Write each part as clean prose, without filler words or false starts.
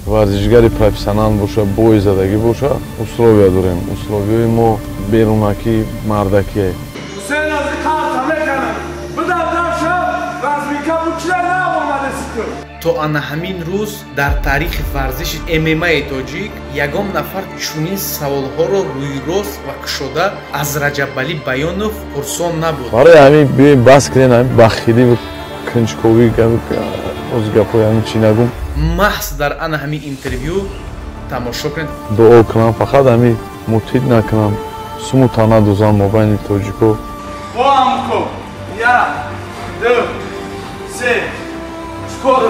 Варзишгари профессионал боша, бои задагӣ боша, условия дорем. Условияи мо берунакӣ, мардакӣ. То ана ҳамин рӯз дар таърихи варзиши ММАи тоҷик ягон нафар чунин саволҳоро рӯйрост ва кушода аз Раҷабалӣ Баёнов пурсон набуд. Барои ҳамин биёем бас кунем ҳамин бахилӣ ва кунҷковӣ, оз гапҳои ҳамин чӣ нагум. Маҳз дар ана ҳамин интервю тамошо кунед. Дуо кунам, фақат ҳамин мутид накунам, суму тана дузам мобайни тоҷико. Боамко, як, ду, се, чор.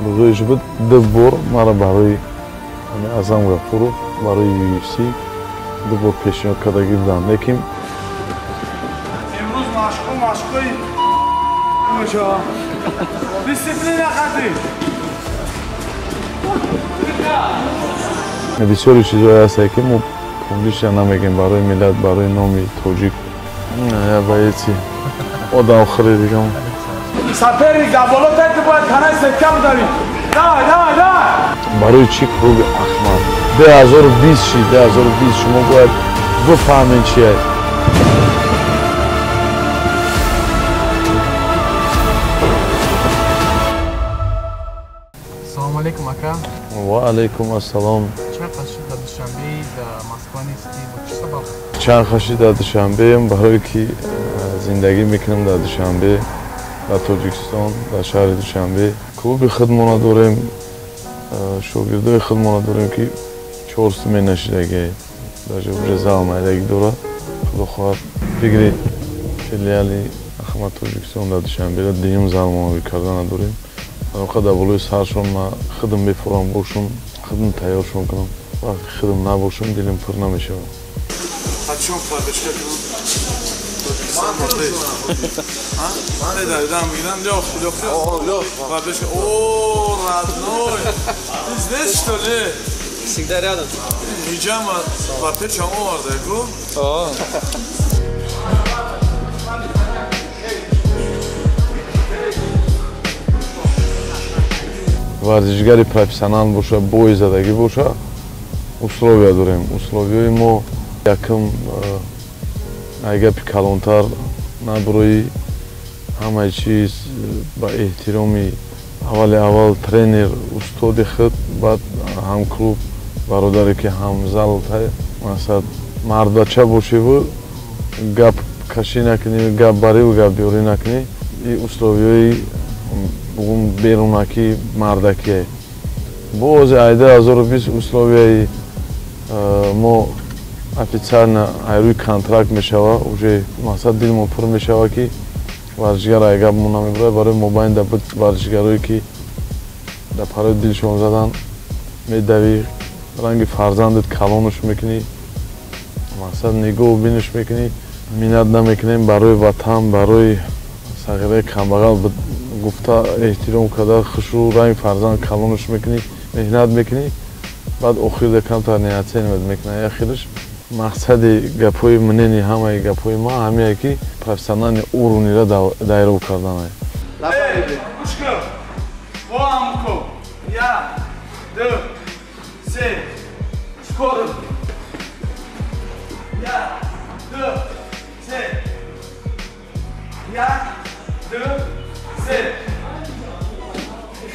Рӯзои шуд ду бор мара барои Аъзам Ғафуров, барои UFC ду бор пешниҳод кардагӣ буданд, лекин имрӯз машқҳои мешавад. Дисциплина қатъӣ. Бисёри чизҳое ҳастанд, ки мо публично намегем барои миллат, барои номи тоҷик. Я боеци одамхӯри дигам. Соперник дар боло тайти бояд танаи сетка бударӣ. Давай, давай, давай. Барои чӣ клуби Ахмад? 2020 шид, 2020 шумо бояд бифаҳмед чие. Салому алейкум, ака. Ва алейкум ассалом. Чанд қашид дар Душанбе, дар Москва нестӣ? Бо чӣ сабаб? Чанд қашид дар Душанбеем, барое ки зиндагӣ мекунам дар Душанбе, дар Тоҷикистон, дар шаҳри Душанбе. Клуби худмона дорем, шогирдои худмона дорем, ки чор смена шидагӣ, даже уже зал майдагӣ дорад. Худо хоҳад, фикри филиали Ахмад Тоҷикистон дар Душанберо дуюм зал монавӣ кардана дорем. Воқеа дар болои саршон ман худам мефурам бошам, худам тайёршон кунам. Вақте худам набошам, дилам пур намешавад. Ҳачон поддержка кунам. Тоҷикистон мардей. А? Не давидам, мегирам, Лёх, Лёх, Лёх. Поддержка. О, родной. Ты здесь, что ли? Всегда рядом. Ҳиҷама ба печам оварда, ку? О. Варзишгари профессионал боша, бои задагӣ боша, условия дорем. Условияи мо якум ай гапи калонтар наброи ҳамаи чиз ба эҳтироми аввали аввал тренер, устоди худ, баъд ҳамклуб, бародаре ки ҳамзал, масалан мардбача бошиву гап кашӣ накунӣ, гап бариву гап биёрӣ накунӣ. И условияи бугун берунакӣ, мардакие. Боз ай 2020 условияи мо официально ай рӯи контракт мешава, уже мақсад дилмон пур мешава, ки варзишгар ай гап мо намебарад. Барои мобайн да буд варзишгарое, ки дар парои дилшон задан, медавӣ, ранги фарзандат калонаш мекунӣ, мақсад нигоҳу бинаш мекунӣ, миннат намекунем барои ватан, барои сағираи камбағал гуфта эҳтиром карда, хушрӯ ранги фарзанд калонаш мекунӣ, меҳнат мекунӣ, баъд охирда камтар неоценивать мекунад. Яхираш мақсади гапҳои мнени ҳамаи гапҳои ман ҳамие, ки профессионални уровнира дайров карданае. Гӯш кун. Боамко. Як, ду, се, чор. Як, ду, се. Як, ду, се.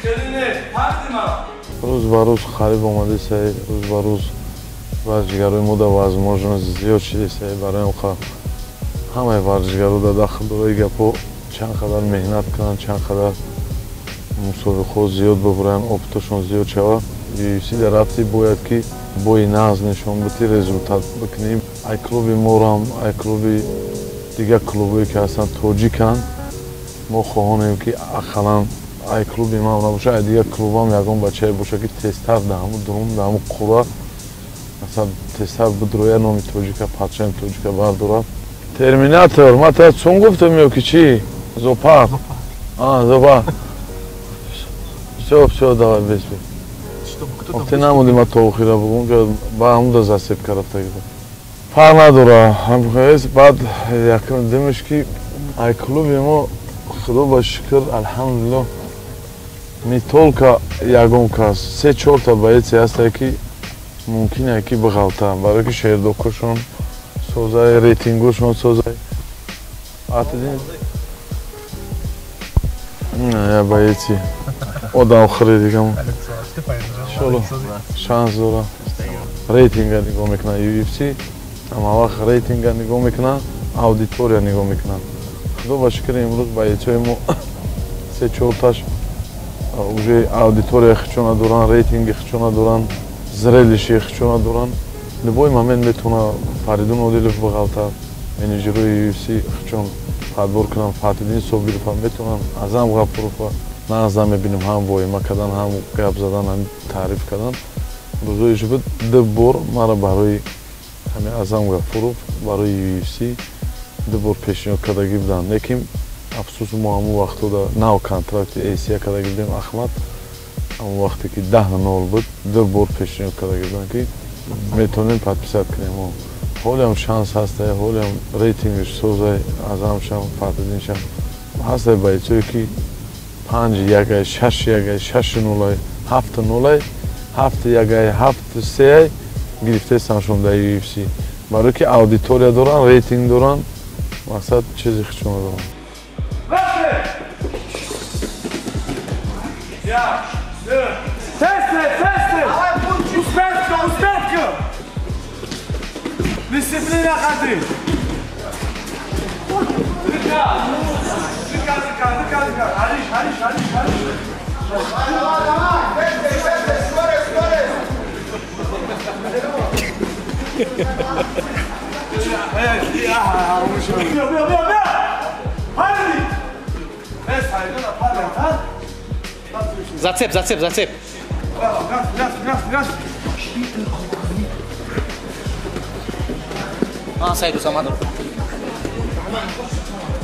Хеле не, фаҳмидӣ маро? Рӯз ба рӯз қариб омадесай, рӯз ба рӯз варзишгарои мо дар возможност зиёд шидесай. Барои он ҳамаи варзишгаро дар дахл дора ин гапҳо, чанд қадар меҳнат кунанд, чанд қадар мусобиқаҳо зиёд бибуранд, опыташон зиёд шавад. UFC дар рафти бояд ки бои нағз нишон битӣ, результат бикунӣ. Ай клуби морам, ай клуби дигар клубҳое ки ҳастанд тоҷиканд, мо хоҳонем, ки ақаллан ай клуби ман набошад, ай дигар клубам ягон бачае боша, ки тезтар дар ҳамун дурум, дар ҳамун қурра, масалан, тезтар бидроя, номи тоҷика, парчами тоҷика бардорад. Терминатор, ман та чун гуфтам ё ки чӣ? Зоопарк. А, зоопарк. Всё, всё, давай, бес бес. Вақте намуди ман то охира бугум, ба ҳамуда засепка рафтагӣ. Фарқ надора. Баъд якум димиш, ки ай клуби мо, худо ба шукр, алҳамдулиллоҳ, Не только ягон кас, се-чорта боец е ҳастае, ки мумкине ки биғалтанд, барое ки шердокошон созай, рейтингошон созай. Фатҳиддин я боец и одамхӯри дигам, иншолло, шанс дора. Рейтинга нигоҳ мекунад UFC, ҳама вақт рейтинга нигоҳ мекунад, аудитория нигоҳ мекунад. Худо ба шукр, имрӯз боец ҳои мо се-чорташ уже аудитория хичона доранд, рейтинги хичона доранд, зрелище и хичона доранд. Любой момент метавона Фаридун Одилов биғалтад, менеҷерои UFC хичон подбор кунанд, Фатҳиддин Собирова метавонанд, Азам Ғафурова нағза мебинем, ҳам воима кардан, ҳам гап задан, ҳам таъриф кардан. Рӯзои буд, ду бор мара барои ҳамин Азам Ғафуров, барои UFC ду бор пешниҳод кардагӣ буданд, лекин афсӯс, мо ҳамон вақтҳо нав контракти ACA кардагӣ будем. Ахмад ҳамон вақте ки 10-0 буд, ду бор пешниҳод кардагӣ буданд, ки метавонем подписать кунем. Ҳолиам шанс ҳастае, ҳолиам рейтингш созай, Азамшам, Фатҳиддиншам ҳастае. Боец ое ки 5-1-ай, 6-1-ай, 6-0-ай, 7-0-ай, 7-1-ай, 7-3-ай гирифтаестанд дар UFC, барое ки аудитория доранд, рейтинг доранд, мақсад, чизи хичона доранд. Успетка, успетка! Дисциплина хати! Дыка! Дыка, дыка, дыка, дыка! Алиш, алиш, алиш, алиш! Давай, давай! Быстрее, быстрее, скорость, скорость! Бия, бия, бия, бия! Хайди! Зацеп, зацеп, зацеп! Газ, газ, газ! А, Сайду Самадов.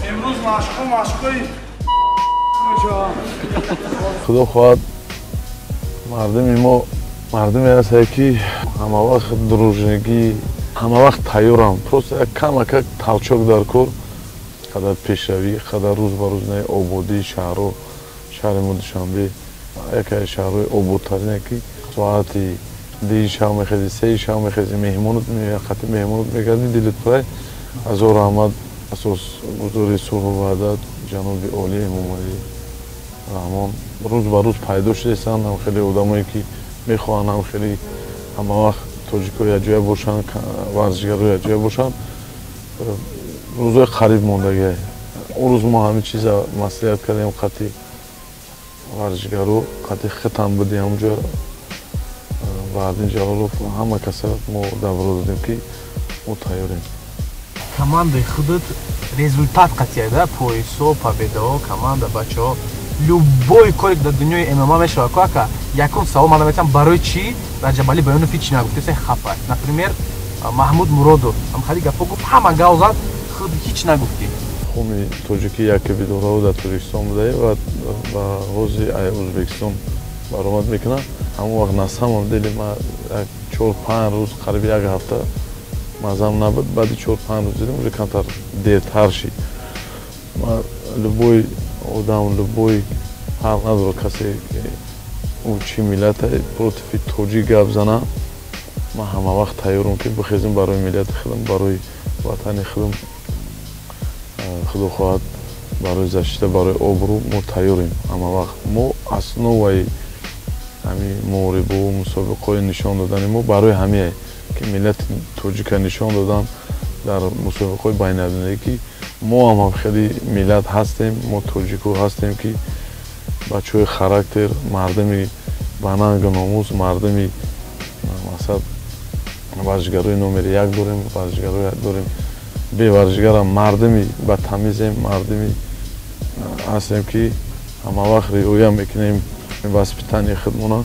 Имрӯз машқу машқи. Худо хоҳад, мардуми мо мардуме ҳастае, ки ҳамавақт дружный гӣ, ҳамавақт тайёрам. Просто як камакак толчок дар кор. Қадар пешравӣ, қадар рӯз ба рӯз ободии шаҳрҳо. Шаҳри мо Душанбе яке аз шаҳрҳои ободтарине, ки соати 2-и шаб мехезӣ, 3-и шаб мехезӣ, меҳмонот меояд, қати меҳмонот мегардӣ, дилат пурай. Ҳазор раҳмат асосгузори сулҳу ваҳдат, ҷаноби олӣ Эмомалӣ Раҳмон. Рӯз ба рӯз пайдо шудастанд ҳам хеле одамое, ки мехоҳанд ҳам хеле ҳамавақт тоҷико якҷоя бошанд, варзишгаро якҷоя бошанд. Рӯзои қариб мондагиа. Он рӯз мо ҳамин чиза маслиҳат кардем қати варзишгаро, қати хитам буди ҳамонҷо Баҳриддин Ҷалолов, ҳама каса мо добро додем, ки мо тайёрем. Командаи худат результат қатия да, пояс о, победа о, команда, бачаҳо. Любой коре ки дар дунёи ММА мешавад, ко ака, якум савол ман метавонам: барои чӣ Раҷабалӣ Баёнов ҳеч нагуфт? Се хапа, например, Маҳмуд Муродов ҳам хади гапҳо гуфт, ҳама гав зад, худ ҳеч нагуфтӣ. Хуми тоҷикӣ яке бидорао дар Тоҷикистон будае ва ба ҳози Ӯзбекистон баромад мекунад. Ҳамон вақт на самом деле ма як 4-5 рӯз, қариби як ҳафта мазам набуд. Баъди 4-5 рӯз дидем, уже камтар дертар шид. Ма любой одам, любой, ҳақ надорад касе, ӯ чӣ миллате, против и тоҷик гап зана. Ман ҳама вақт тайёрам, ки бихезем барои миллати худам, барои ватани худам. Худо хоҳад, барои защита, барои обрӯ мо тайёрем ҳама вақт. Мо основа и ҳамин муҳорибаву мусобиқаҳои нишон додани мо барои ҳамие, ки миллати тоҷика нишон додан дар мусобиқаҳои байналмилалӣ, ки мо ҳам хеле миллат ҳастем, мо тоҷико ҳастем, ки бачаҳои характер, мардуми ба нангу номус, мардуми, мақсад, варзишгарои номери як дорем, варзишгарои дорем. Бе варзишгарам мардуми ба тамизем, мардуми ҳастем, ки ҳамавақт риоя мекунем воспитание худмона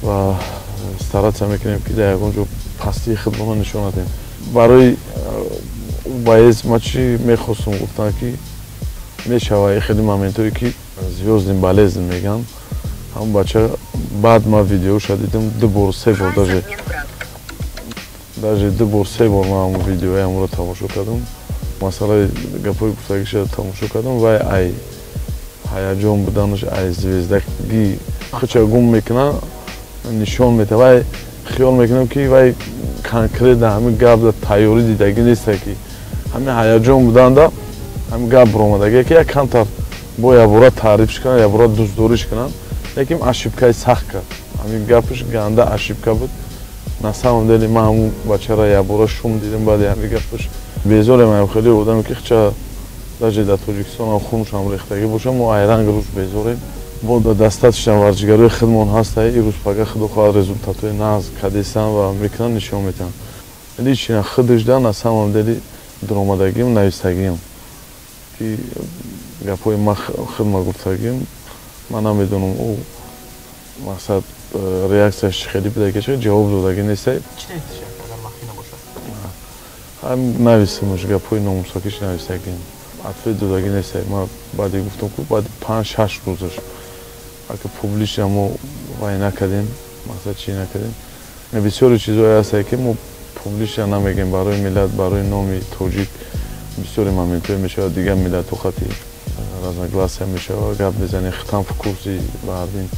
ва стараться мекунем, ки дар ягон ҷо пастии худмона нишон надиҳем. Барои боец ма чӣ мехостум гуфтам, ки мешава хеле моментое, ки звёздный болезнь мегӯянд. Ҳамон бача, баъд ман видеоша дидам ду бор, се бор, даже ду бор, се бор ман ҳамон видеои ҳамонро тамошо кардам, масъалаи гапҳои гуфтагиша тамошо кардам. Вай ай Ҳаяҷон буданаш, ай звездагӣ худша гум мекунад, нишон медиҳад. Вай хиёл мекунам, ки вай конкретно ҳамин гап да тайёрӣ дидагӣ неста, ки ҳамин ҳаяҷон буданда ҳамин гап баромадагӣ, ки як камтар бо якбора таърифш кунанд, якбора дӯстдориш кунанд. Лекин ошибкаи сахт кард, ҳамин гапаш ганда ошибка буд. На самом деле ман ҳамун бачара якбора шум дидам баъди ҳамин гапаш. Безорем ам хеле одаме, ки хча даже дар Тоҷикистон ҳам хуншам рехтагӣ боша, мо айранг рӯз безорем. Бо достаточно варзишгарои худмон ҳаста, ирӯз пага, худо хоҳад, результатҳои нағз кадесан ва мекунанд, нишон метиҳанд. Лично худашда на самом деле дуромадагим, навистагиам, ки гапҳои ма худма гуфтагим. Ман намедонам, ӯ мақсад реаксияш чӣ хеле буда, ки ҷавоб додагӣ нестай. Нависимаш, гапҳои номусакиш навистагим, ответ додагӣ нестай. Ман баъде гуфтам, ку баъди 5-6 рӯзаш ака публично мо вай накардем, мақсад чӣ накардем. Бисёре чизҳое ҳастае, ки мо публично намегем барои миллат, барои номи тоҷик. Бисёре моментҳое мешавад, дигар миллатҳо хати разногласия мешавад, гап мезанем, хитам в курсе баъдин,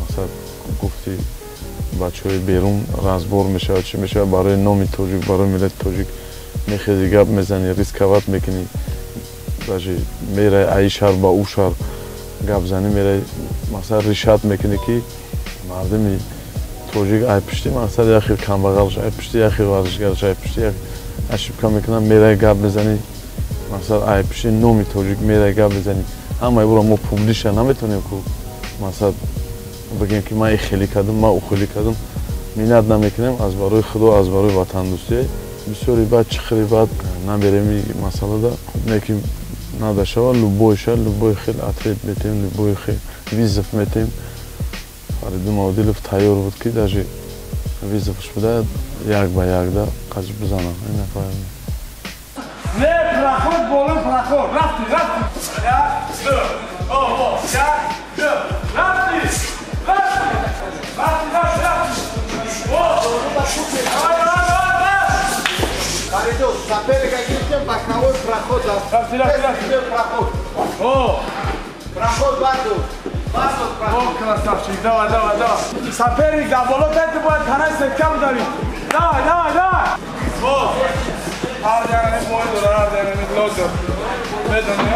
мақсад гуфти бачаҳои берун разбор мешавад, чӣ мешавад. Барои номи тоҷик, барои миллати тоҷик мехези, гап мезанӣ, рисковать мекунӣ, даже мерай аи шаҳр ба ӯ шаҳр гапзанӣ мерай, мақсад решать мекунӣ, ки мардуми тоҷик ай пишти, мақсад як хел камбағалш, ай пишти як хел варзишгарш, ай пишти як ошибка мекунам, мерай гап мезанӣ, мақсад ай пишти номи тоҷик мерай гап мезанӣ. Ҳамаи ӯро мо публично наметавонем ку мақсад бигем, ки ман и хелӣ кардам, ман ӯ хелӣ кардам. Миннат намекунем, аз барои худо, аз барои ватандӯстӣ. Бисёри баъд чихели баъд наберем и масъалада, лекин надо шава, любой ша, любой хел ответ метем, любой хел вызов метем. Фаридун Одилов тайёр буд, ки даже вызовш буда, як ба як да қач бизанам. Не, проход, боло проход, рафти, рафти, як, ду, о, як, ду, рафти, рафти, рафти, рафти, рафти, о, давай, давай, давай, давай. Фаридун, соперника гирифтем, боковой проход. Рафти, рафти, рафти. Проход. О! Проход баду. Баду проход. О, красавчик, давай, давай, давай. Соперник дар боло ты бояд танаи сетка будари. Давай, давай, давай. О! Ҳар ягане бой дорад, ҳар ягане лозим. Медони,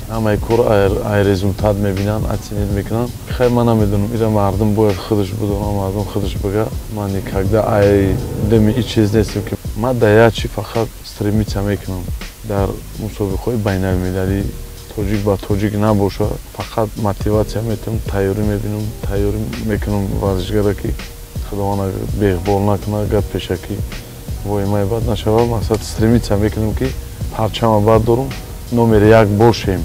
ҳамаи кор ай результат мебинанд, оценить мекунанд. Хай, ман намедонам, ира мардум бояд худаш бидонад, мардум худаш бига. Ман никогда ай дами и чиз нестем, ки ман дар як чи фақат стремиться мекунам: дар мусобиқаҳои байналмилалӣ тоҷик ба тоҷик набоша, фақат мотиватсия метиҳам, тайёрӣ мебинам, тайёрӣ мекунам варзишгара, ки худованд беғбол накунад, гап пешакӣ воимаи бад нашавад. Мақсад стремиться мекунам, ки парчама бардорум, номери як бошем.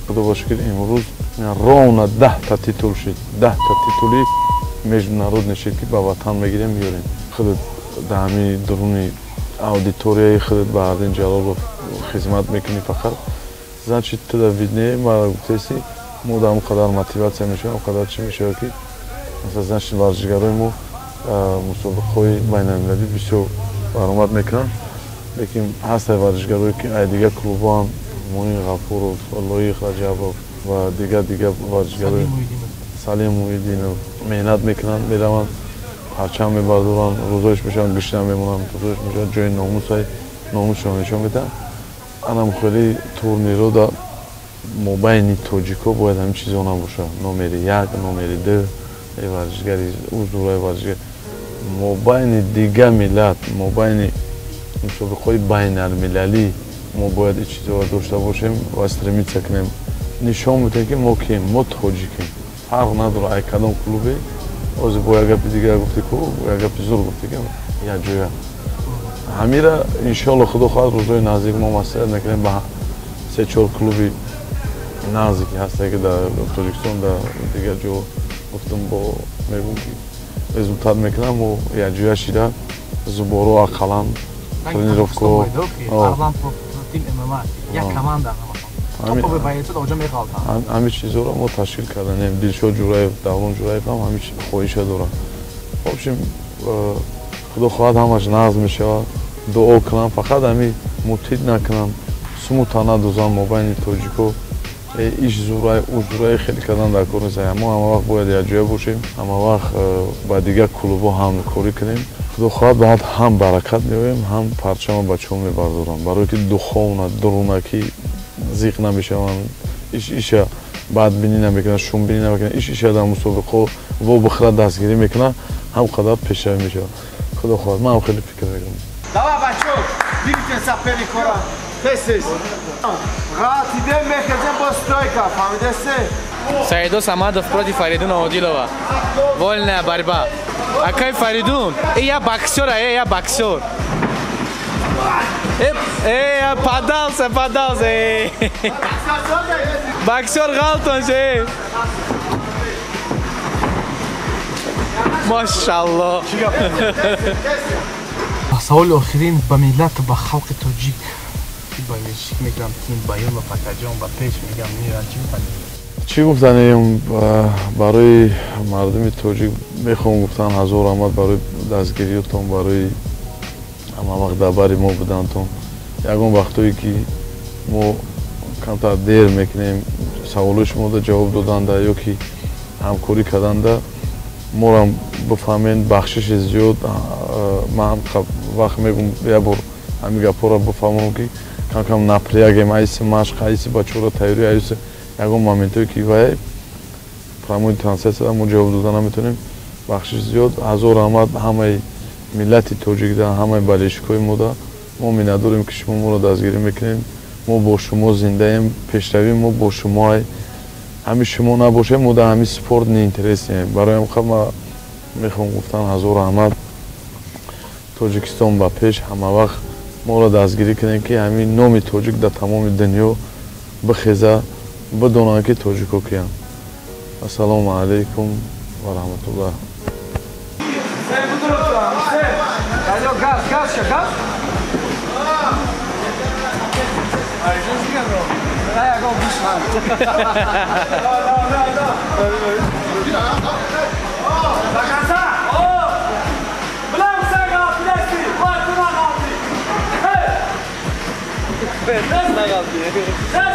Худо ба шукр, имрӯз ровно 10-та титул шид, 10-та титули международный шид, ки ба ватан мегирем, меёрем. Худат дар ҳамин дуруни аудиторияи худат Баҳриддин Ҷалолов хизмат мекунӣ фақат, значит туда виднее. Ма гуфтеси, мо дар он қадар мотиватсия мешавем, он қадар чӣ мешавад, ки масалан, значит варзишгарои мо мусобиқаҳои байналмилалӣ бисёр баромад мекунанд. Лекин ҳастанд варзишгарое, ки ай дигар клубҳо ҳам, Муин Ғафуров, Лоиқ Раҷабов ва дигар дигар варзишгарои, Салим Муҳиддинов, меҳнат мекунанд, мераванд, парчам мебардоранд, рӯзоиш мешаванд, гушна мемонанд, рӯзоиш мешаванд, ҷои номусай номусшон нишон медиҳанд. Анам хеле турнирҳо дар мобайни тоҷикҳо бояд ҳамин чизҳо набошад: номери як, номери ду, варзишгари ӯ зураи варзишгар. Мобайни дигар миллат, мобайни мусобиқаҳои байналмилалӣ мо бояд ин чизҳоро дошта бошем ва стремиться кунем, нишон бидем, ки мо кием, мо тоҷикем. Фарқ надорад ай кадом клубе. Ҳозир бо як гапи дигар гуфти ку, як гапи зур гуфти, ки якҷоя ҳамира, иншоалло, худо хоҳад, рӯзҳои наздик мо маслиҳат мекунем ба се чор клуби наздике ҳастае, ки дар Тоҷикистон, дар дигар ҷо гуфтам, бо мегӯм, ки результат мекунам, мо якҷоя шида зуборо ақаллан тренировка. Як команда. Ҳамин чизҳоро мо ташкил карданем. Дилшод Ҷураев, Даврон Ҷураев ҳам ҳамин хоҳиша дорад. В общем, худо хоҳад, ҳамаш нағз мешавад. Дуо кунам, фақат ҳамин мутид накунам. Смута надозанд мобайни тоҷико. Иш зурай, уш зурай хеле кардан дар кор нест. Мо ҳама вақт бояд якҷоя бошем, ҳама вақт ба дигар клубҳо ҳамкорӣ кунем. Худо хоҳад баъд ҳам баракат меоем, ҳам парчама бачаҳо мебардоранд. Барое ки духовна, дурунакӣ зиқ намешаванд, иш иша бадбинӣ намекунанд, шумбинӣ намекунанд, иш иша дар мусобиқаҳо во бихӯрад дастгирӣ мекунад, ҳам қадар пешравӣ мешавад. Худо хоҳад, ман ҳам хеле фикр мекунам. Давай, бачаҳо, бигиред соперникора. Тез-тез. Ғалтидем, мехезем бо стойка, фаҳмидесте? Саидо Самадов против Фаридуна Одилова. Вольная борьба. Акай Фаридун, я боксер, я боксер. Подался, подался. Боксер ғалтон ше. Машалло. Саволи охирин ба миллату ба халқи тоҷик. Ба мешик мегӯям, тим баён ва пакаҷон ба пеш мегӯям, миран чӣ гуфтанем? Чӣ гуфтанем барои мардуми тоҷик мехоҳам гуфтан ҳазор раҳмат барои дастгириятон, барои ҳама вақт дар бари мо будантон. Ягон вақтое ки мо камтар дер мекунем, саволои шумода ҷавоб доданда ё ки ҳамкорӣ карданда морам бифаҳмед, бахшиши зиёд. Ман ҳам вақт мегӯм як бор ҳамин гапҳоро бифаҳмам ки кам-кам напрягем, айси машқ, айси бачаҳоро тайёрӣ, айси ягон моментое ки вай прямой трансляцияда мо ҷавоб дода наметавонем. Бахшиш зиёд, ҳазор раҳмат ҳамаи миллати тоҷикда, ҳамаи болельщикҳои мода. Мо миннатдорем ки шумо моро дастгирӣ мекунем. Мо бо шумо зиндаем, пешравии мо бо шумоай. Ҳамин шумо набошем, мо дар ҳамин спорт неинтереснем. Барои ҳам ман мехоҳам гуфтан ҳазор раҳмат. Тоҷикистон ба пеш, ҳама вақт моро дастгирӣ кунем ки ҳамин номи тоҷик дар тамоми дунё бихеза, бидонанд ки тоҷико киянд. Ассалому алайкум ва раҳматуллоҳ.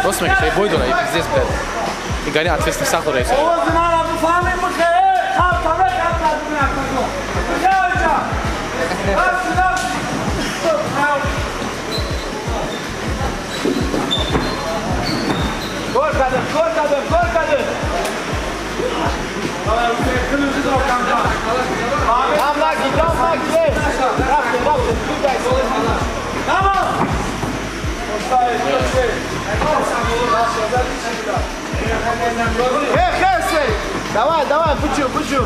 Рост мегӯяд, бой дора, пиздец, блядь. Игари ответственный сахт дора. Давай, давай, бучу, бучу.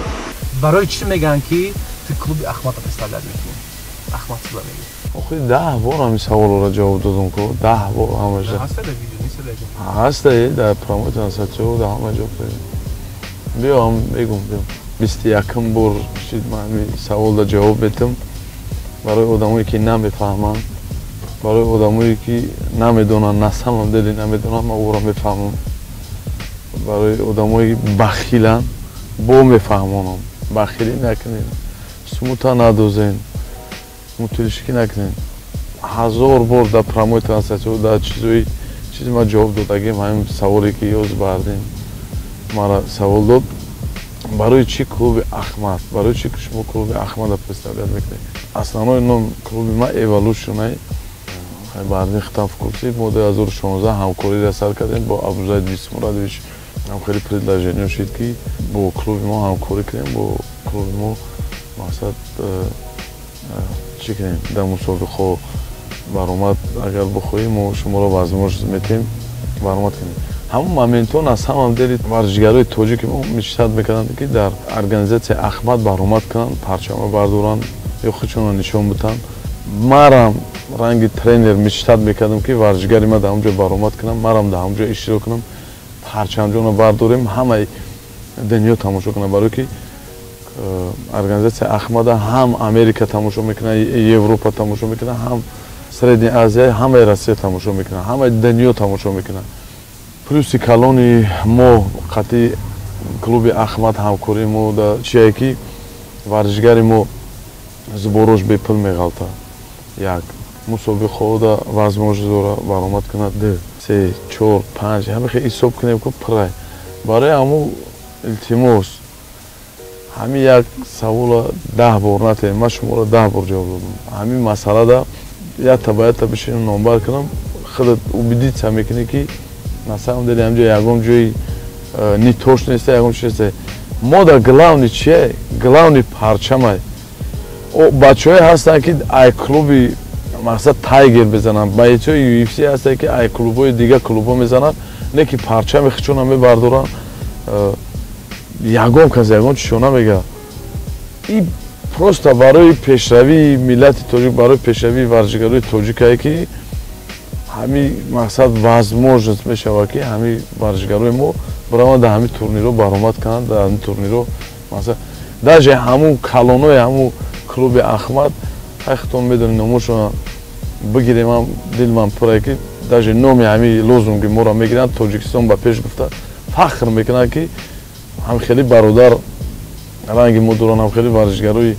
Барои чӣ мегӯянд ки ту клуби Ахматро представлять мекунӣ? Ахмат чӣ мегӯяд? Охи 10 бор ҳамин саволро ҷавоб додам ку, 10 бор ҳамаша. Ҳаста дар видео, нест дар видео? Ҳаста, дар прямой трансляция дар ҳама ҷо. Биё ҳам мегӯм, биё. 21 бор шид ман ҳамин саволро ҷавоб медиҳам барои одамое ки намефаҳманд, барои одамое ки намедонанд, на самом деле намедонанд, ман ӯро мефаҳмам. Барои одамое ки бахиланд, бо мефаҳмонам. Бахилӣ накунед, смута надозен, мутилишикӣ накунед. 1000 бор дар прямой трансляция дар чизои чизи ман ҷавоб додагим ҳамин саволе ки ёз бардем мара савол дод. Барои чӣ клуби Ахмат? Барои чӣ шумо клуби Ахматро представлять мекунед? Основной ном клуби ман Evolution. Бардин хитам в курсе. Мо 2016 ҳамкориро сар кардем бо Абузайд Бисмурадович. Ҳам хеле предложение шуд ки бо клуби мо ҳамкорӣ кунем, бо клуби мо мақсад чӣ кунем, дар мусобиқаҳо баромад агар бихоҳем мо шуморо возможность метем баромад кунем. Ҳамон моментҳо на самом деле варзишгарои тоҷики мо мечтать мекарданд ки дар организатсияи Ахмат баромад кунанд, парчама бардоранд ё худшонро нишон бидиҳанд. Марам ранги тренер мечтать мекардам ки варзишгари ма дар ҳамон ҷо баромад кунам, марам дар ҳамон ҷо иштирок кунам, парчамҷонро бардорем, ҳамаи дунё тамошо кунад. Барое ки организатсияи Ахмада ҳам Америка тамошо мекунад, Европа тамошо мекунад, ҳам Средняя Азия, ҳамаи Россия тамошо мекунад, ҳамаи дунё тамошо мекунад. Плюси калони мо қатъи клуби Ахмат ҳамкории мо дар чие ки варзишгари мо сборош бепул меғалтад. Як. Мусобиқаҳода возможность дора баромад кунад. 2, 3, 4, 5 ҳама хел ҳисоб кунем, ку пурай. Барои ҳамун, илтимос, ҳамин як савола 10 бор натем. Ман шуморо 10 бор ҷавоб додам. Ҳамин масъалада якта ба якта бишинем, номбар кунам, худат убедиться мекунӣ, ки на самом деле ҳамҷо ягон ҷои не тош неста, ягон чи неста. Мо да главный чие? Главный парчамай. Бачаҳое ҳастанд, ки ай клуби, мақсад, Тайгер мезананд, бойцои UFC ҳастанд, ки ай клубҳои дига клубҳо мезананд, не ки парчами хичона мебардоранд, ягон кас ягон чишо намега. И просто барои пешравии миллати тоҷик, барои пешравии варзишгарои тоҷикае, ки ҳамин, мақсад, возможность мешавад, ки ҳамин варзишгарои мо бираванд, дар ҳамин турнирҳо баромад кунанд, дар ҳамин турнирҳо, масалан, даже ҳамун калонои ҳамун клуби Ахмад, худтон медонед, номошона бигирем ҳам дилман пурае, ки даже номи ҳамин лозунги моро мегиранд, «Тоҷикистон ба пеш» гуфта фахр мекунанд, ки ҳам хеле бародар ранги мо доранд, ҳам хеле варзишгарои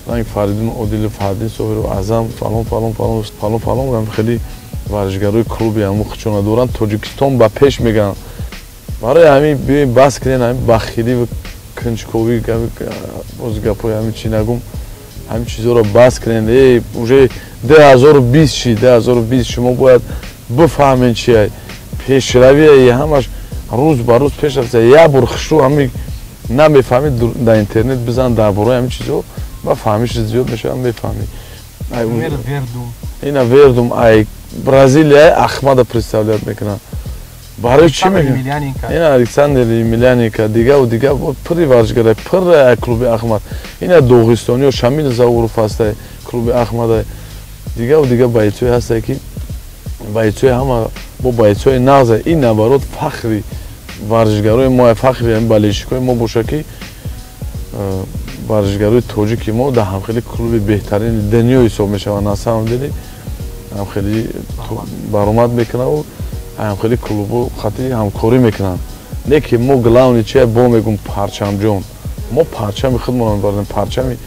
ранги Фаридун Одилов, Фардин Соҳиров, Аъзам, фалон, фалон, фалон, фалон, фалон, ҳам хеле варзишгарои клуби ҳамун хичона доранд, «Тоҷикистон ба пеш» мегӯянд. Барои ҳамин биёем, бас кунем ҳамин бахилӣ, кунҷковӣ, боз гапҳои ҳамин чӣ нагум, ҳамин чизҳоро бас кунем. Э, уже 2020 ши, 2020, шумо бояд бифаҳмед чия пешравие, ҳамаш рӯз ба рӯз пеш рафта. Як бор хушрӯ ҳамин намефаҳмӣ, дар интернет бизан дар бораи ҳамин чизҳо, ба фаҳмиш зиёд мешавад, мефаҳмӣ. Ина Вердум ай Бразилия Ахмада представлять мекунад. Барои чӣ мекунад? Ина Александр Емельяненко, дигаву дига, пури варзишгара, пур ай клуби Ахмад. Ина доғистониё, Шамил Зауров ҳастай, клуби Ахмада, дигаву дига бойцое ҳастай, ки бойцои ҳама бо бойцои нағза. Ин, наоборот, фахри варзишгарои мо, фахри ҳамин болельщикои мо бошад, ки варзишгарои тоҷики мо дар ҳамхели клуби беҳтарини дунё ҳисоб мешаванд, на самом деле ҳамхели баромад мекунаву ҳамхели клубҳо хати ҳамкорӣ мекунанд. Не ки мо главный чи бо мегум, парчамҷон, мо парчами худмонро мебардорем, парчами,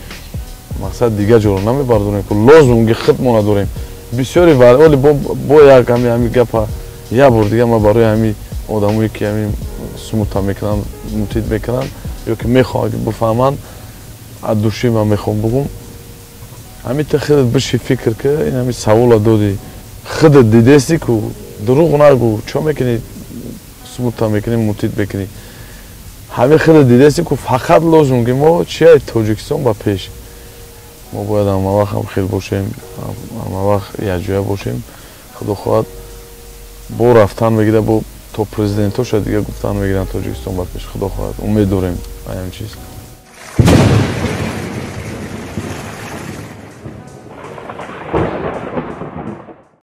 мақсад, дига ҷоро намебардорем, лозунги худмона дорем. Бисёри оли бо як ҳами гапа як бор дига ман барои ҳами одамое, ки ҳами смута мекунанд, мутид мекунанд ё ки мехоҳанд, ки бифаҳманд, аз души ман мехоҳам бугум: ҳами та худат биши, фикр ки ин ҳами савола додӣ, худат дидести ку, дурӯғ нагӯ, чо мекунӣ, смута мекунӣ, мутид мекунӣ? Ҳами худат дидести ку, фақат лозунги мо чия? «Тоҷикистон ба пеш». Мо бояд ҳамавақт ҳамхел бошем, ҳамавақт якҷоя бошем. Худо хоҳад, бо рафтан мегирад, бо то президентоша дига гуфтан мегиранд «Тоҷикистон ба пеш». Худо хоҳад, умед дорем ба ҳамин чиз.